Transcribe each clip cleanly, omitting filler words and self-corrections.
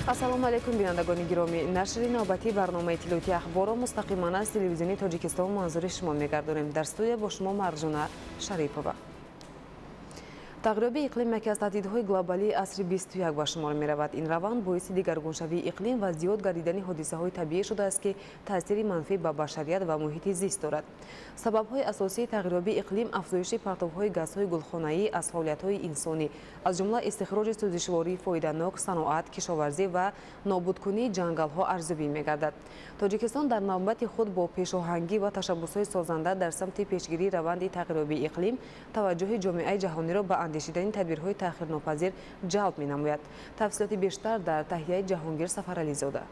Ассалому алайкум, бинандагони гиромӣ. Нашри навбатии барномаи иттилоотии ахборро мустақиман аз телевизиони Тоҷикистон манзури шумо мегардонем. Дар студия бо шумо Марҷуна Шарипова. Тағйирёбии иқлим яке аз таҳдидҳои глобалии асри 21 ба шумор меравад. Ин раванд боиси дигаргуншавии иқлим ва зиёд гардидани ҳодисаҳои табиӣ шудааст, ки таъсири манфӣ ба башарият ва муҳити зист дорад. Сабабҳои асосии тағйирёбии иқлим афзоиши партовҳои газҳои гулхонаӣ аз фаъолиятҳои инсонӣ, аз ҷумла истихроҷи сӯзишвории фоиданок, саноат, кишоварзӣ ва нобудкунии ҷангалҳо арзёбӣ мегардад. Тоҷикистон дар навбати худ бо пешоҳангӣ ва ташаббусҳои созанда дар самти пешгирии раванди тағйирёбии иқлим таваҷҷӯҳи ҷомеаи ҷаҳониро ба андешидани тадбирҳои таъхирнопазир ҷалб менамояд. Тафсилоти бештар дар таҳияи Ҷаҳонгир Сафарализода.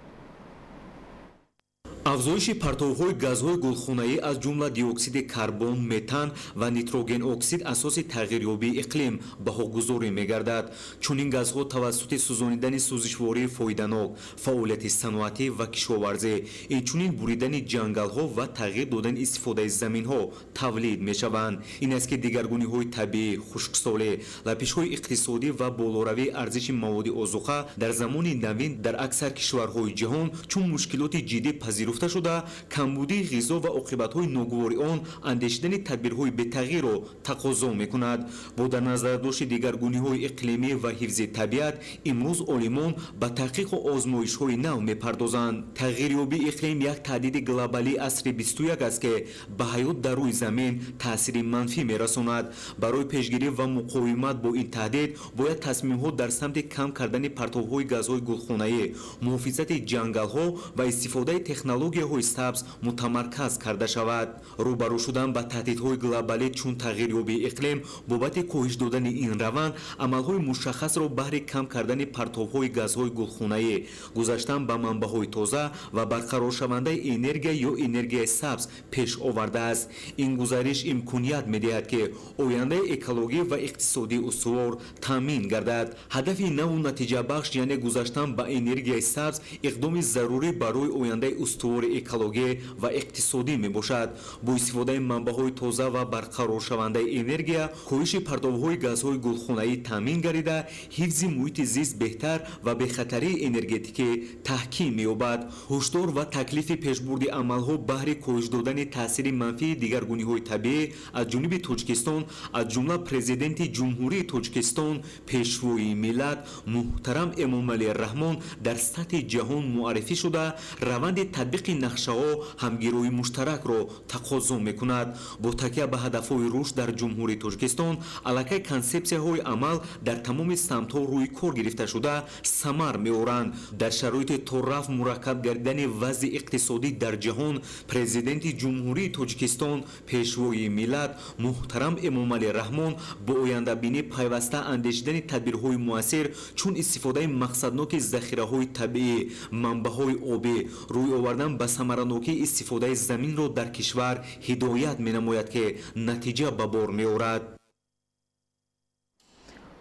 Афзоиши партовҳои газҳои гулхонаӣ, аз ҷумла диоксиди карбон, метан ва нитрогеноксид, асоси тағйирёбии иқлим баҳогузорӣ мегардад. Чунин газҳо тавассути сӯзонидани сӯзишвории фоиданок, фаъолияти саноатӣ ва кишоварзӣ, инчунин буридани ҷангалҳо ва тағйир додани истифодаи заминҳо тавлид мешаванд. Ин аст, ки дигаргуниҳои табиӣ, хушксолӣ, лапишҳои иқтисодӣ ва болоравии арзиши маводи озуқа дар замони навин дар аксар кишварҳои ҷаҳон чун мушкилоти ҷиддӣ пазируфта шуда, камбудии ғизо ва оқибатҳои ногувори он андешидани тадбирҳои бетағйирро тақозо мекунад. Бо дар назардошти дигаргуниҳои иқлимӣ ва ҳифзи табиат, имрӯз олимон ба таҳқиқу озмоишҳои нав мепардозанд. Тағйирёбии иқлим як таҳдиди глобалии асри 21 аст, ки ба ҳаёт дар рӯи замин таъсири манфӣ мерасонад. Барои пешгирӣ ва муқовимат бо ин таҳдид бояд тасмимҳо дар самти кам кардани партовҳои газҳои гулхонаӣ, муҳофизати ҷангалҳо ва истифодаи технологияҳои сабз мутамарказ карда шавад. Рӯбарӯ шудан ба таҳдидҳои глобалӣ чун тағйирёбии иқлим, бобати коҳиш додани ин раванд амалҳои мушаххасро баҳри кам кардани партовҳои газҳои гулхонаӣ, гузаштан ба манбаъҳои тоза ва барқароршавандаи энергия ё энергияи сабз пеш овардааст. Ин гузариш имконият медиҳад, ки ояндаи экологӣ ва иқтисодии устувор таъмин гардад. Ҳадафи наву натиҷабахш, яъне гузаштан ба энергияи сабз, иқдоми зарурӣ барои ояндаи устувори экологӣ ва иқтисодӣ мебошад. Бо истифодаи манбаъҳои тоза ва барқароршавандаи энергия коҳиши партовҳои газҳои гулхонаӣ таъмин гардида, ҳифзи муҳити зист беҳтар ва бехатарии энергетикӣ таҳким меёбад. Ҳушдор ва таклифи пешбурди амалҳо баҳри коҳиш додани таъсири манфии дигаргуниҳои табиӣ аз ҷониби Тоҷикистон, аз ҷумла Президенти Ҷумҳурии Тоҷикистон, Пешвои миллат муҳтарам Эмомалӣ Раҳмон дар сатҳи ҷаҳон муаррифӣ шуда, раванди татбиқи нақшаҳо ҳамгироии муштаракро тақозо мекунад. Бо такя ба ҳадафҳои рушд дар Ҷумҳурии Тоҷикистон аллакай консепсияҳои амал дар тамоми самтҳо рӯи кор гирифта шуда самар меоранд. Дар шароити торафт мураккаб гардидани вазъи иқтисодӣ дар ҷаҳон, Президенти Ҷумҳурии Тоҷикистон, Пешвои миллат муҳтарам Эмомалӣ Раҳмон бо ояндабинӣ пайваста андешидани тадбирҳои муассир чун истифодаи мақсадноки захираҳои табиӣ, манбаъҳои обӣ, рӯй овардан ба самаранокии истифодаи заминро дар кишвар ҳидоят менамояд, ки натиҷа ба бор меорад.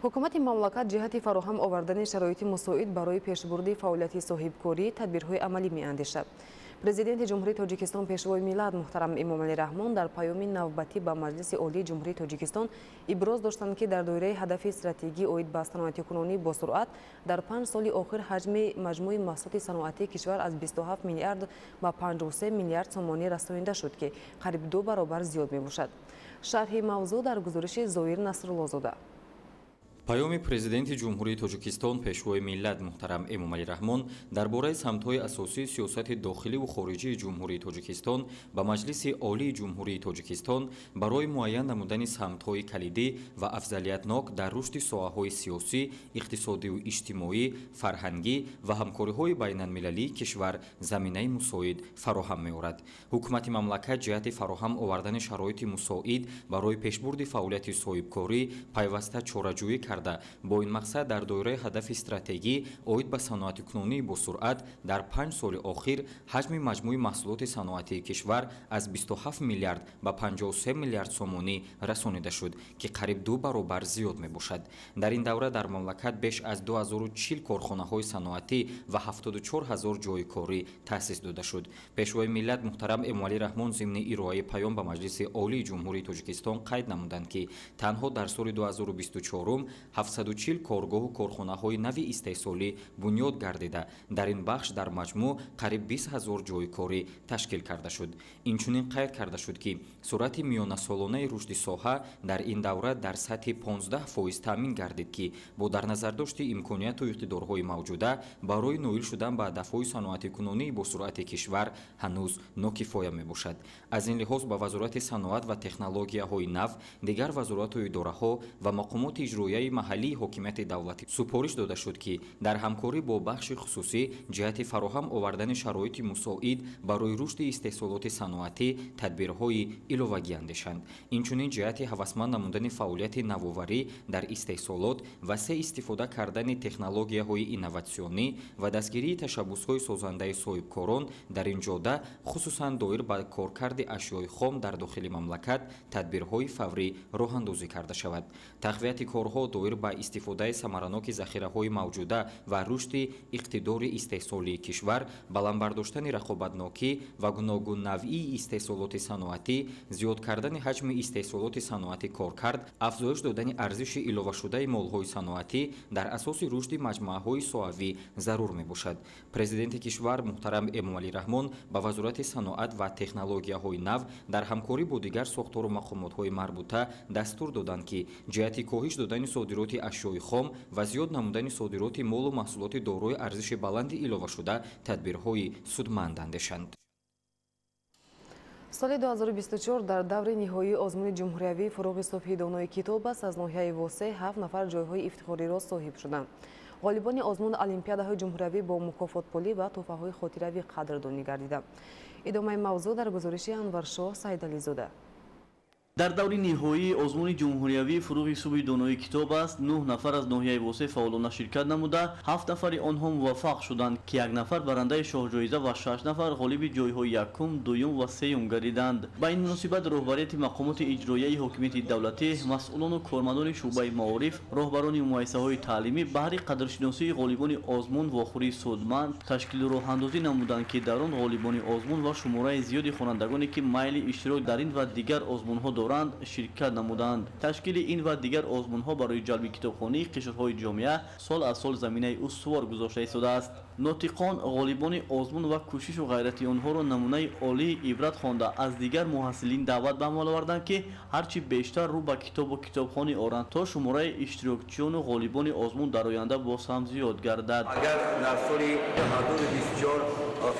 Ҳукумати мамлакат ҷиҳати фароҳам овардани шароити мусоид барои пешбурди фаъолияти соҳибкорӣ тадбирҳои амалӣ меандешад. Президенти Ҷумҳурии Тоҷикистон, Пешвои миллат муҳтарам Эмомалӣ Раҳмон дар паёми навбатӣ ба Маҷлиси Олии Ҷумҳурии Тоҷикистон иброз доштанд, ки дар доираи ҳадафи стратегӣ оид ба саноатикунонӣ босуръат дар 5 соли охир ҳаҷми маҷмӯи маҳсулоти саноатии кишвар аз 27 миллиард ба 53 миллиард сомонӣ расонида шуд, ки қариб 2 баробар зиёд мебошад. Шарҳи мавзӯъ дар гузориши Зоир Насруллозода. Паёми Президенти Ҷумҳурии Тоҷикистон, Пешвои миллат муҳтарам Эмомалӣ Раҳмон дар бораи самтҳои асосии сиёсати дохиливу хориҷии Ҷумҳурии Тоҷикистон ба Маҷлиси Олии Ҷумҳурии Тоҷикистон барои муайян намудани самтҳои калидӣ ва афзалиятнок дар рушди соҳаҳои сиёсӣ, иқтисодиву иҷтимоӣ, фарҳангӣ ва ҳамкориҳои байналмилалии кишвар заминаи мусоид фароҳам меорад. Ҳукумати мамлакат ҷиҳати фароҳам овардани шароити мусоид барои пешбурди фаъолияти соҳибкорӣ пайваста чораҷӯӣ карда, бо ин мақсад дар доираи ҳадафи стратегӣ оид ба саноатикунонии босуръат дар 5 соли охир ҳаҷми маҷмӯи маҳсулоти саноатии кишвар аз 27 миллиард ба 53 миллиард сомонӣ расонида шуд, ки қариб 2 баробар зиёд мебошад. Дар ин давра дар мамлакат беш аз 2040 корхонаҳои саноатӣ ва 74 ҳазор ҷойи корӣ таъсис дода шуд. Пешвои миллат муҳтарам Эмомалӣ Раҳмон зимни ироаи паём ба Маҷлиси Олии Ҷумҳурии Тоҷикистон қайд намуданд, ки танҳо дар соли 2024 740 коргоҳу корхонаҳои нави истеҳсолӣ бунёд гардида, дар ин бахш дар маҷмӯъ қариб 20 ҳазор ҷойи корӣ ташкил карда шуд. Инчунин қайд карда шуд, ки суръати миёнасолонаи рушди соҳа дар ин давра дар сатҳи 15% таъмин гардид, ки бо дар назардошти имконияту иқтидорҳои мавҷуда барои ноил шудан ба ҳадафҳои саноатикунонии босуръати кишвар ҳанӯз нокифоя мебошад. Аз ин лиҳоз ба Вазорати саноат ва технологияҳои нав, дигар вазорату идораҳо ва мақомоти иҷроияи маҳаллии ҳокимияти давлатӣ супориш дода шуд, ки дар ҳамкорӣ бо бахши хусусӣ ҷиҳати фароҳам овардани шароити мусоид барои рушди истеҳсолоти саноатӣ тадбирҳои иловагӣ андешанд. Инчунин ҷиҳати ҳавасманд намудани фаъолияти навоварӣ дар истеҳсолот, васеъ истифода кардани технологияҳои инноватсионӣ ва дастгирии ташаббусҳои созандаи соҳибкорон дар ин ҷода, хусусан доир ба коркарди ашёи хом дар дохили мамлакат, тадбирҳои фаврӣ роҳандозӣ карда шавад. Тақвияти корҳо доир ба истифодаи самараноки захираҳои мавҷуда ва рушди иқтидори истеҳсолии кишвар, баланд бардоштани рақобатнокӣ ва гуногуннавъии истеҳсолоти саноатӣ, зиёд кардани ҳаҷми истеҳсолоти саноатӣ коркард, афзоиш додани арзиши иловашудаи молҳои саноатӣ дар асоси рушди маҷмӯаҳои соҳавӣ зарур мебошад. Президенти кишвар муҳтарам Эмомалӣ Раҳмон ба Вазорати саноат ва технологияҳои нав дар ҳамкорӣ бо дигар сохтору мақомотҳои марбута дастур доданд, ки ҷиҳати коҳиш додани содироти ашёи хом ва зиёд намудани содироти молу маҳсулоти дорои арзиши баланди иловашуда тадбирҳои судманд андешанд. Соли 2024 дар даври ниҳоии озмуни ҷумҳуриявии «Фурӯғи субҳи донои китоб аст» аз ноҳияи Восе 7 нафар ҷойҳои ифтихориро соҳиб шуданд. Ғолибони озмун олимпиадаҳои ҷумҳуриявӣ бо мукофотпулӣ ва тӯҳфаҳои хотиравӣ қадрдонӣ гардиданд. Идомаи мавзӯъ дар гузориши Анваршоҳ Саидализода. Дар даври ниҳоии озмуни ҷумҳуриявии «Фурӯғи субҳи донои китоб аст» 9 нафар аз ноҳияи Восе фаъолона ширкат намуда, 7 нафари онҳо муваффақ шуданд, ки 1 нафар барандаи шоҳҷоиза ва 6 нафар ғолиби ҷойҳои якум, дуюм ва сеюм гардиданд. Ба ин муносибат роҳбарияти мақомоти иҷроияи ҳокимияти давлатӣ, масъулону кормандони шӯъбаи маориф, роҳбарони муассисаҳои таълимӣ баҳри қадршиносии ғолибони озмун вохӯрии судманд ташкилу роҳандозӣ намуданд, ки дар он ғолибони озмун ва шумораи зиёди хонандагоне, ки майли иштирок дар ин ва дигар озмунҳо доранд, ширкат намуданд. Ташкили ин ва дигар озмунҳо барои ҷалби китобхонии қишрҳои ҷомеа сол аз сол заминаи устувор гузошта истодааст. Нотиқон ғолибони озмун ва кӯшишу ғайрати онҳоро намунаи олии ибрат хонда, аз дигар муҳассилин даъват ба амал оварданд, ки ҳарчи бештар рӯ ба китобу китобхонӣ оранд, то шумораи иштирокчиёну ғолибони озмун дар оянда боз ҳам зиёд гардад. Агар дар соли 2024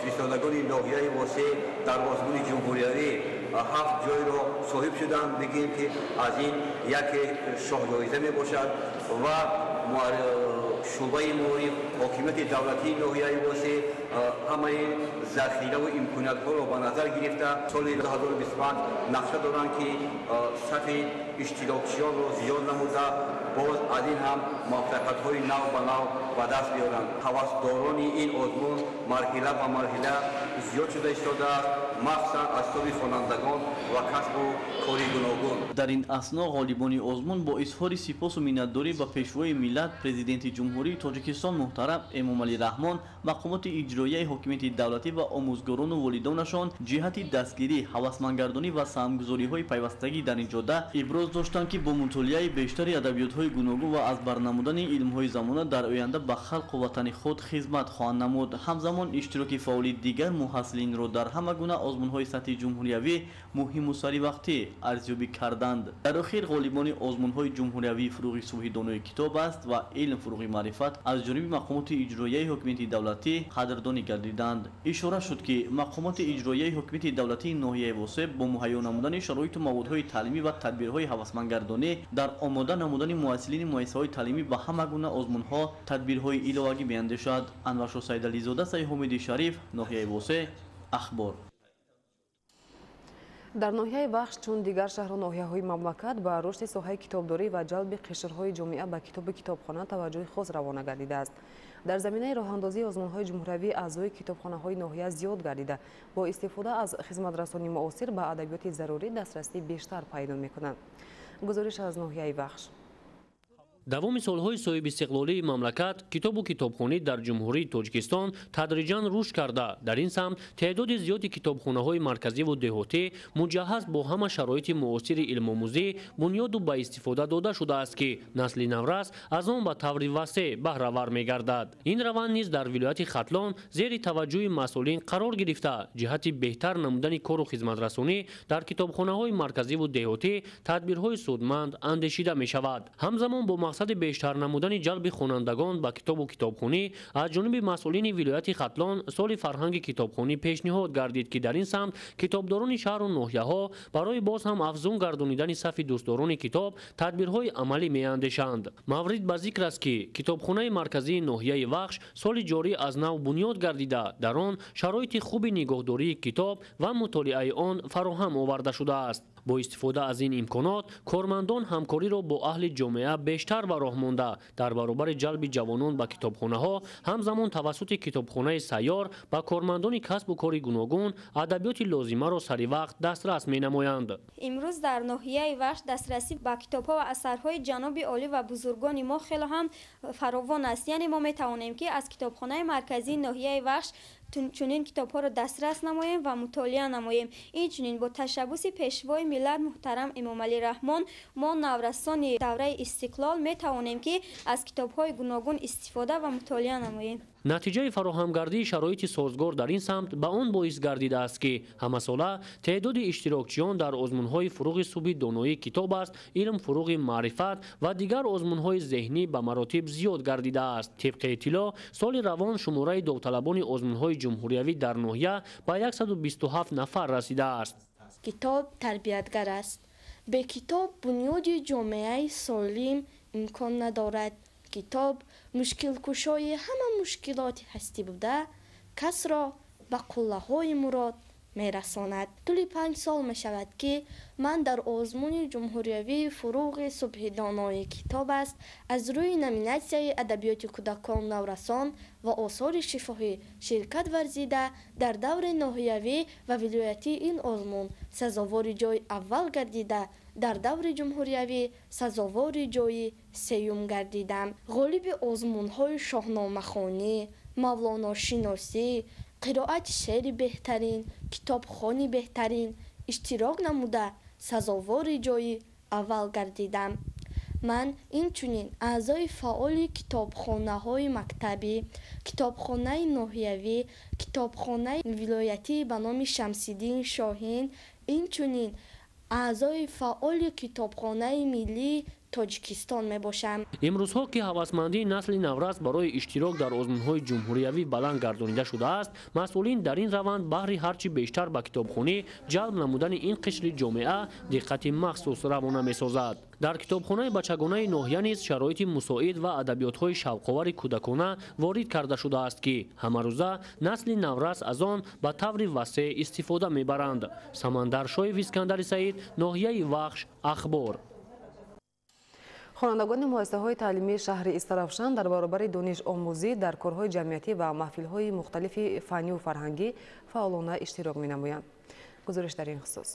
фиристодагони ноҳияи Восе дар озмуни ҷумҳуриявӣ 7 ҷойро соҳиб шуданд, бигӯем, ки аз ин яке шоҳҷоиза мебошад ва шӯъбаи маориф, ҳокимияти давлатии ноҳияи Восе ҳамаи захираву имкониятҳоро ба назар гирифта, соли 2025 нақша доранд, ки сафи иштирокчиёнро зиёд намуда, боз аз ин ҳам муваффақиятҳои нав ба нав ба даст биёранд. Ҳавасдорони ин озмун марҳила ба марҳила зиёд шуда истодааст, махсусан аз ҳисоби хонандагон ва касбу кори гуногун. Дар ин асно ғолибони озмун бо изҳори сипосу миннатдорӣ ба Пешвои миллат, Президенти Ҷумҳурии Тоҷикистон муҳтарам Эмомалӣ Раҳмон, мақомоти иҷроияи ҳокимияти давлатӣ ва омӯзгорону волидонашон ҷиҳати дастгирӣ, ҳавасмандгардонӣ ва саҳмгузориҳои пайвастагӣ дар ин ҷода иброз доштанд, ки бо мутолиаи бештари адабиётҳои гуногун ва аз бар намудани илмҳои замона дар оянда ба халқу ватани худ хизмат хоҳанд намуд. Ҳамзамон иштироки фаъоли дигар муҳассилинро дар ҳама гуна озмунҳои сатҳи ҷумҳуриявӣ муҳиму саривақтӣ арзёбӣ карданд. Дар охир ғолибони озмунҳои ҷумҳуриявии «Фурӯғи субҳи донои китоб аст» ва «Илм фурӯғи маърифат» аз ҷониби мақомоти иҷроияи ҳокимияти давлатӣ қадрдонӣ гардиданд. Ишора шуд, ки мақомоти иҷроияи ҳокимияти давлатии ноҳияи Восе бо муҳайё намудани шароиту маводҳои таълимӣ ва тадбирҳои ҳавасмандгардонӣ дар омода намудани муҳассилини муассисаҳои таълимӣ ба ҳама гуна озмунҳо тадбирҳои иловагӣ меандешад. Анваршоҳ Саидализода, Саидҳомиди Шариф, ноҳияи Восе, Ахбор. Дар ноҳияи Вахш, чун дигар шаҳру ноҳияҳои мамлакат, ба рушди соҳаи китобдорӣ ва ҷалби қишрҳои ҷомеа ба китобу китобхона таваҷҷӯҳи хос равона гардидааст. Дар заминаи роҳандозии озмунҳои ҷумҳуриявӣ аъзои китобхонаҳои ноҳия зиёд гардида, бо истифода аз хизматрасонии муосир ба адабиёти зарурӣ дастрасӣ бештар пайдо мекунанд. Гузориш аз ноҳияи Вахш. Давоми солҳои соҳибистиқлолии мамлакат китобу китобхонӣ дар Ҷумҳурии Тоҷикистон тадриҷан рушд карда, дар ин самт теъдоди зиёди китобхонаҳои марказиву деҳотӣ муҷаҳҳаз бо ҳама шароити муосири илмомӯзӣ бунёду ба истифода дода шудааст, ки насли наврас аз он ба таври васеъ баҳравар мегардад. Ин раванд низ дар вилояти Хатлон зери таваҷҷӯҳи масъулин қарор гирифта, ҷиҳати беҳтар намудани кору хизматрасонӣ дар китобхонаҳои марказиву деҳотӣ тадбирҳои судманд андешида мешавад. Ҳамзамон бо мақсади бештар намудани ҷалби хонандагон ба китобу китобхонӣ аз ҷониби масъулини вилояти Хатлон соли фарҳанги китобхонӣ пешниҳод гардид, ки дар ин самт китобдорони шаҳру ноҳияҳо барои боз ҳам афзун гардонидани сафи дӯстдорони китоб тадбирҳои амалӣ меандешанд. Маврид ба зикр аст, ки китобхонаи марказии ноҳияи Вахш соли ҷорӣ аз нав бунёд гардида, дар он шароити хуби нигоҳдории китоб ва мутолиаи он фароҳам оварда шудааст. Бо истифода аз ин имконот кормандон ҳамкориро бо аҳли ҷомеа бештар ба роҳ монда, дар баробари ҷалби ҷавонон ба китобхонаҳо ҳамзамон тавассути китобхонаи сайёр ба кормандони касбу кори гуногун адабиёти лозимаро сари вақт дастрас менамоянд. Имрӯз дар ноҳияи Вахш дастрасӣ ба китобҳо ва асарҳои ҷаноби олӣ ва бузургони мо хеле ҳам фаровон аст. Яъне мо метавонем, ки аз китобхонаи марказии ноҳияи Вахш чунин китобҳоро дастрас намоем ва мутолиа намоем. Инчунин бо ташаббуси пешвои миллат муҳтарам Эмомалӣ Раҳмон мо наврасони давраи истиқлол метавонем, ки аз китобҳои гуногун истифода ва мутолиа намоем. Натиҷаи фароҳамгардии шароити созгор дар ин самт ба он боис гардидааст, ки ҳамасола теъдоди иштирокчиён дар озмунҳои фуруғи субҳи доноии китоб аст, илм фуруғи маърифат ва дигар озмунҳои зеҳнӣ ба маротиб зиёд гардидааст. Тибқи иттилоъ, соли равон шумораи довталабони озмунҳои ҷумҳуриявӣ дар ноҳия ба 127 нафар расидааст. Китоб тарбиятгар аст. Бе китоб бунёди ҷомеаи солим имкон надорад. Китоб мушкилкушои ҳама мушкилоти ҳастӣ буда, касро ба қуллаҳои мурод мерасонад. Тӯли 5 сол мешавад, ки ман дар озмуни ҷумҳуриявии фуруғи субҳи донои китоб аст аз рӯи номинатсияи адабиёти кӯдакон, наврасон ва осори шифоҳӣ ширкат варзида, дар даври ноҳиявӣ ва вилоятии ин озмун сазовори ҷои аввал гардида, дар даври ҷумҳуриявӣ сазовори ҷои сеюм гардидам. Ғолиби озмунҳои шоҳномахонӣ, мавлоношиносӣ, қироати шеъри беҳтарин, китобхони беҳтарин иштирок намуда, сазовори ҷои аввал гардидам. Ман инчунин аъзои фаъоли китобхонаҳои мактабӣ, китобхонаи ноҳиявӣ, китобхонаи вилоятӣ ба номи Шамсиддин Шоҳин, инчунин аъзои фаъоли китобхонаи миллии Тоҷикистон мебошам. Имрӯзҳо ки ҳавасмандии насли наврас барои иштирок дар озмунҳои ҷумҳуриявӣ баланд гардонида шудааст, масъулин дар ин раванд баҳри ҳарчи бештар ба китобхонӣ ҷалб намудани ин қишри ҷомеа диққати махсус равона месозад. Дар китобхонаи бачагонаи ноҳия низ шароити мусоид ва адабиётҳои шавқовари кӯдакона ворид карда шудааст, ки ҳамарӯза насли наврас аз он ба таври васеъ истифода мебаранд. Самандар Шоев, Искандари Саид, ноҳияи Вахш, Ахбор. Хонандагони муассисаҳои таълимии шаҳри Истаравшан дар баробари донишомӯзӣ дар корҳои ҷамъиятӣ ва маҳфилҳои мухталифи фанниву фарҳангӣ фаъолона иштирок менамоянд. Гузориш дар ин хусус.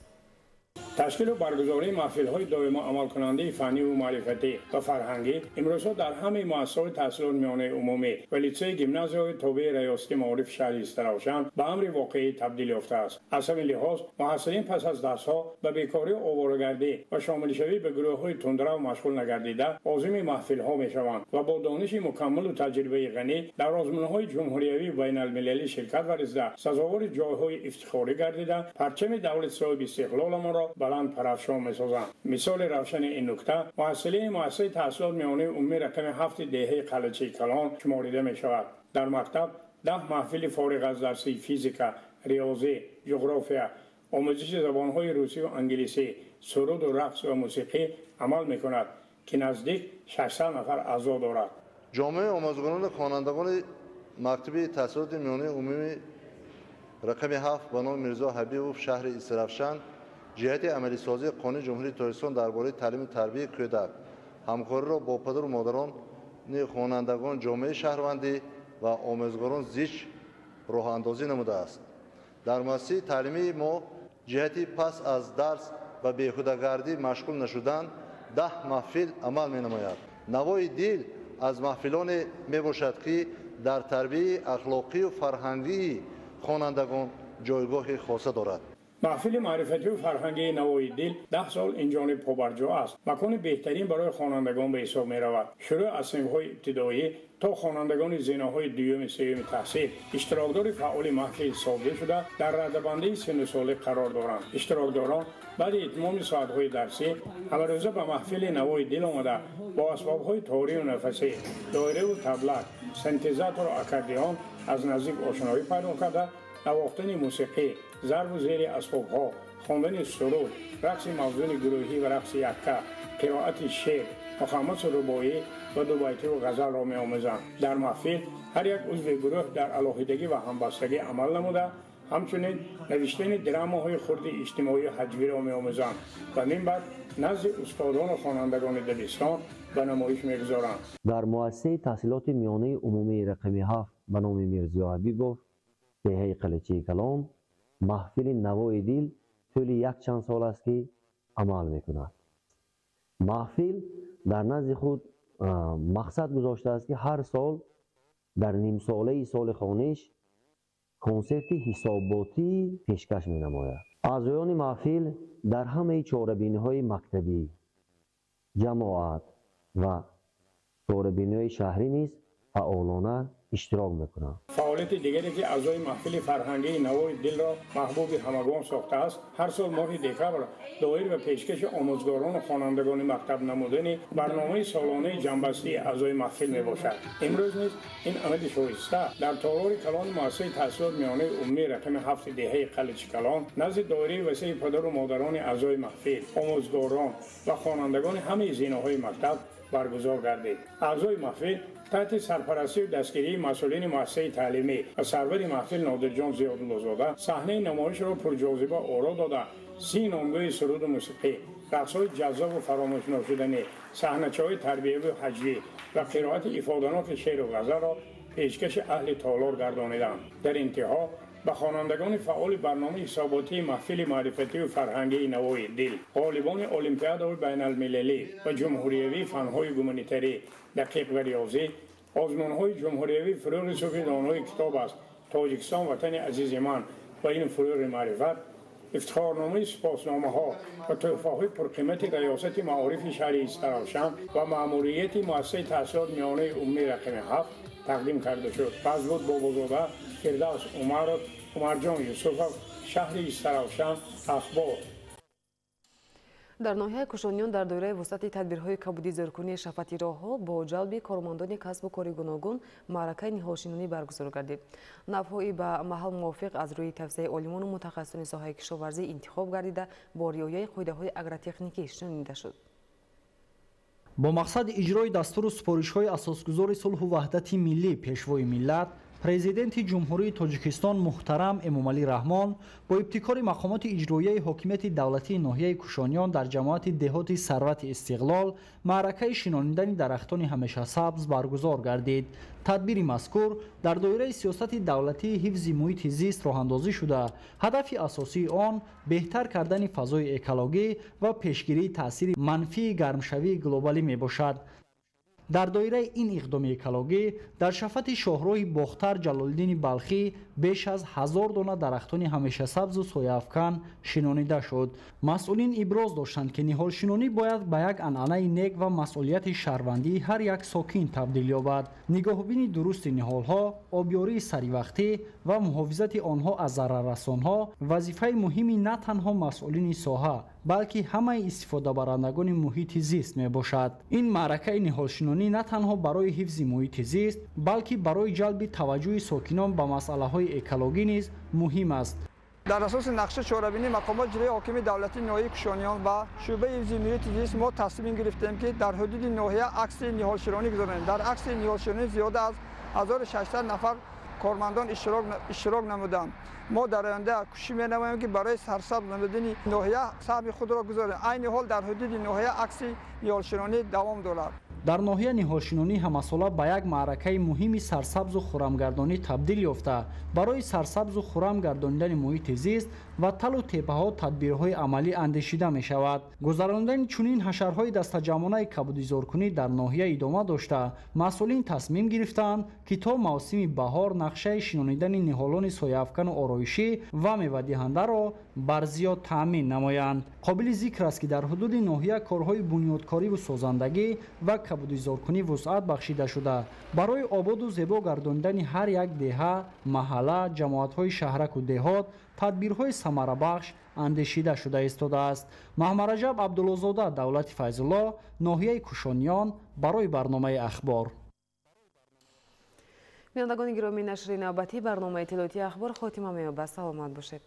Ташкилу баргузории маҳфилҳои доимо амалкунандаи фанниву маърифатӣ ва фарҳангӣ имрӯзҳо дар ҳамаи муассисаҳои таҳсилоти миёнаи умумӣ ва литсеи гимназияҳои тобеи раёсати маорифи шаҳри Истаравшан ба амри воқеӣ табдил ёфтааст. Аз ҳамин лиҳоз муҳассилин пас аз дарсҳо ба бекорию оворагардӣ ва шомилшавӣ ба гурӯҳҳои тундрав машғул нагардида озими маҳфилҳо мешаванд ва бо дониши мукаммалу таҷрибаи ғанӣ дар озмунҳои ҷумҳуриявию байналмилалӣ ширкат варзида, сазовори ҷойҳои ифтихорӣ гардида, парчами давлати соҳиби истиқлоламонро баланд парафшон месозанд. Мисоли равшани ин нукта муҳассилини муассисаи таҳсилот миёнаи умумии рақами 7 деҳаи Қалъачаи Калон шуморида мешавад. Дар мактаб 10 маҳфили фориғ аз дарси физика, риёзӣ, ҷуғрофия, омӯзиши забонҳои русӣ ва англисӣ, суруду рақс ва мусиқӣ амал мекунад, ки наздик 600 нафар аъзо дорад. Ҷомеаи омӯзгорону хонандагони мактаби таҳсилоти миёнаи умумии рақами 7 ба номи Мирзо Ҳабибов шаҳри Истаравшан ҷиҳати амалисозии қонуни Ҷумҳурии Тоҷикистон дар бораи таълиму тарбияи кӯдак ҳамкориро бо падару модарони хонандагон, ҷомеаи шаҳрвандӣ ва омӯзгорон зич роҳандозӣ намудааст. Дар муассисаи таълимии мо ҷиҳати пас аз дарс ба беҳудагардӣ машғул нашудан 10 маҳфил амал менамояд. Навои дил аз маҳфилоне мебошад, ки дар тарбияи ахлоқию фарҳангии хонандагон ҷойгоҳи хоса дорад. Маҳфили маърифатию фарҳангии Навои дил 10 сол инҷониб побарҷо аст. Макони беҳтарин барои хонандагон ба ҳисоб меравад. Шурӯъ аз синфҳои ибтидоӣ то хонандагони зинаҳои дуюми сеюми таҳсил иштирокдори фаъоли маҳфил собит шуда, дар радабандии синну солӣ қарор доранд. Иштирокдорон баъди итмоми соатҳои дарсӣ ҳамарӯза ба маҳфили Навои дил омада, бо асбобҳои торию нафасӣ, доираву таблак, синтезатору аккордеон аз наздик ошноӣ пайдо карда, навохтани мусиқӣ, зарбу зери асбобҳо, хондани суруд, рақси мавзуни гурӯҳӣ ва рақси якка, қироати шеър, мухаммасу рубоӣ ва дубайтиву ғазалро меомӯзанд. Дар маҳфил ҳар як узви гурӯҳ дар алоҳидагӣ ва ҳамбастагӣ амал намуда, ҳамчунин навиштани драмаҳои хурди иҷтимоию ҳаҷвиро меомӯзанд ва минбаъд назди устодону хонандагони дабистон ба намоиш мегузоранд. Дар муассисаи таҳсилоти миёнаи умумии рақами 7 ба номи Мирзиё Ҳабибов, деҳаи Қаличии Калон, маҳфили Навои дил тӯли якчанд сол аст, ки амал мекунад. Маҳфил дар назди худ мақсад гузоштааст, ки ҳар сол дар нимсолаи соли хониш консерти ҳисоботӣ пешкаш менамояд. Аъзоёни маҳфил дар ҳамаи чорабиниҳои мактабӣ, ҷамоат ва чорабиниҳои шаҳрӣ низ фаъолона иштирок мекунанд. Фаъолияти дигаре, ки аъзои маҳфили фарҳангии Навои дилро маҳбуби ҳамагон сохтааст, ҳар сол моҳи декабр доир ба пешкаши омӯзгорону хонандагони мактаб намудани барномаи солонаи ҷамъбастии аъзои маҳфил мебошад. Имрӯз низ ин амали шоиста дар толори калони муассисаи таҳсилот миёнаи умумии рақами 7 деҳаи Қаличи Калон назди доираи васеи падару модарони аъзои маҳфил, омӯзгорон ва хонандагони ҳамаи зинаҳои мактаб баргузор гардид. Аъзои маҳфил таҳти сарпарастию дастгирии масъулини муассисаи таълимӣ ва сарвари маҳфил Нодирҷон Зиёдуллозода саҳнаи намоишро пурҷозиба оро дода, 30 номгӯи суруду мусиқӣ, рақсҳои ҷаззобу фаромӯшношуданӣ, саҳначаҳои тарбиявию ҳаҷвӣ ва қироати ифоданоки шеъру ғазалро пешкаши аҳли толор гардониданд. Дар интиҳо ба хонандагони фаъоли барномаи ҳисоботии маҳфили маърифатию фарҳангии Навои дил, ғолибони олимпиадаҳои байналмилалӣ ва ҷумҳуриявии фанҳои гуманитарӣ, дақиқ ва риёзӣ, озмунҳои ҷумҳуриявии «Фурӯғи субҳи донои китоб аст», «Тоҷикистон ватани азизи ман» ва «Ин фурӯғи маърифат» ифтихорномаи сипосномаҳо ва тӯҳфаҳои пурқимати Раёсати маорифи шаҳри Истаравшан ва маъмурияти муассисаи таҳсилот миёнаи умумии рақами 7 тақдим карда шуд. Фазлуд Бобозода, Фирдавс Умаров, Умарҷон Юсуфов, шаҳри Истаравшан, Ахбор. Дар ноҳияи Кушониён дар доираи вусъати тадбирҳои кабудии зӯркунии шафати роҳҳо бо ҷалби кормандони касбу кори гуногун маъракаи ниҳолшинонӣ баргузор гардид. Навъҳои ба маҳал мувофиқ аз рӯи тавсияи олимону мутахассисони соҳаи кишоварзӣ интихоб гардида, бо риояи қоидаҳои агротехникӣ шинонида шуд. Бо мақсади иҷрои дастуру супоришҳои асосгузори сулҳу ваҳдати миллӣ, Пешвои миллат, Президенти Ҷумҳурии Тоҷикистон муҳтарам Эмомалӣ Раҳмон, бо ибтикори мақомоти иҷроияи ҳокимияти давлатии ноҳияи Кушониён дар ҷамоати деҳоти Сарвати Истиқлол маъракаи шинонидани дарахтони ҳамешасабз баргузор гардид. Тадбири мазкур дар доираи сиёсати давлатии ҳифзи муҳити зист роҳандозӣ шуда, ҳадафи асосии он беҳтар кардани фазои экологӣ ва пешгирии таъсири манфии гармшавии глобалӣ мебошад. Дар доираи ин иқдоми экологӣ дар шафати шоҳроҳи Бохтар Ҷалолиддини Балхӣ беш аз 1000 дона дарахтони ҳамешасабзу сояафкан шинонида шуд. Масъулин иброз доштанд, ки ниҳолшинонӣ бояд ба як анъанаи нек ва масъулияти шаҳрвандии ҳар як сокин табдил ёбад. Нигоҳубини дурусти ниҳолҳо, обёрии саривақтӣ ва муҳофизати онҳо аз зараррасонҳо вазифаи муҳими на танҳо масъулини соҳа, балки ҳамаи истифодабарандагони муҳити зист мебошад. Ин маъракаи ниҳолшинонӣ на танҳо барои ҳифзи муҳити зист, балки барои ҷалби таваҷҷӯҳи сокинон ба масъалаҳои экологӣ низ муҳим аст. Дар асоси нақша чорабинии мақомот иҷроияи ҳокими давлатии ноҳияи Кушониён ва шӯъбаи ҳифзи муҳити зист мо тасмим гирифтем, ки дар ҳудуди ноҳия акси ниҳолшинонӣ гузаронем. Дар акси ниҳолшинонӣ зиёда аз 1600 нафар кормандон иштирок намуданд. Мо дар оянда кӯшиш менамоем, ки барои сарсабз намудани ноҳия саҳми худро гузорем. Айни ҳол дар ҳудуди ноҳия акси ниҳолшинонӣ давом дорад. Дар ноҳия ниҳолшинонӣ ҳамасола ба як маъракаи муҳими сарсабзу хуррамгардонӣ табдил ёфта, барои сарсабзу хуррам гардонидани муҳити зист ва талу теппаҳо тадбирҳои амалӣ андешида мешавад. Гузаронидани чунин ҳашарҳои дастаҷамъонаи кабудизоркунӣ дар ноҳия идома дошта, масъулин тасмим гирифтаанд, ки то мавсими баҳор нақшаи шинонидани ниҳолони сояафкану ороишӣ ва мевадиҳандаро бар зиёд таъмин намоянд. Қобили зикр аст, ки дар ҳудуди ноҳия корҳои бунёдкориву созандагӣ ва кабудизоркунӣ вусъат бахшида шуда, барои ободу зебо гардонидани ҳар як деҳа, маҳалла, ҷамоатҳои шаҳраку деҳот тадбирҳои самарабахш андешида шуда истодааст. Маҳмараҷаб Абдуллозода, Давлати Файзулло, ноҳияи Кушониён, барои барномаи Ахбор. Бинандагони гиромӣ, нашри навбатии барномаи иттилоотии Ахбор хотима меёбад. Саломат бошед.